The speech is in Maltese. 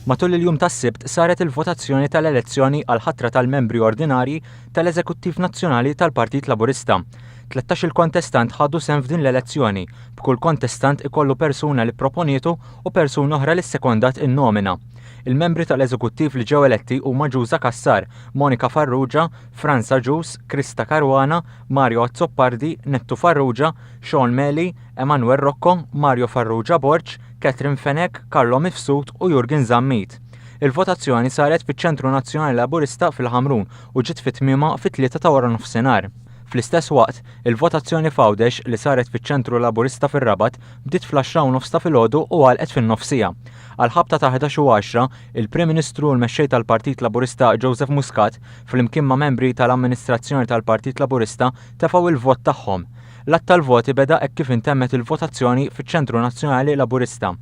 Matul il-jum tas-Sibt saret il-votazzjoni tal-elezzjoni għall-ħatra tal-membri ordinarji tal-Eżekuttiv Nazzjonali tal-Partit Laburista. 13-il kontestant ħadu sehem f'din l-elezzjoni, b'kull kontestant ikollu persuna li pproponietu u persuna oħra li ssekondat in-nomina. Il-membri tal-Eżekuttiv li ġew eletti huma Ġuża Cassar, Monica Farrugia, Frans Agius, Christa Caruana, Mario Azzopardi, Nettu Farrugia, Sean Meli, Emanuel Rocco, Mario Farrugia Borg, Catherine Fenech, Carlo Mifsud u Jurgen Zammit. Il-votazzjoni saret fiċ-Ċentru Nazzjonali Laburista fil-Ħamrun u ġiet fi tmiemha fit-3 ta' waranofsinhar. Fl-istess waqt, il-votazzjoni f'Għawdex li saret fiċ-Ċentru Laburista fir-Rabat bdiet fl-għaxra u nofs ta' filgħodu u għalqet fin-nofsiegħa. Għall-ħabta ta' 11 u 10, il-Prim Ministru u l-Mexxej tal-Partit Laburista Joseph Muscat, flimkien ma' membri tal-amministrazzjoni tal-Partit Laburista tefgħu il-vot tagħhom. L-għadd tal-voti beda hekk kif intemmet il-votazzjoni fiċ-Ċentru Nazzjonali Laburista.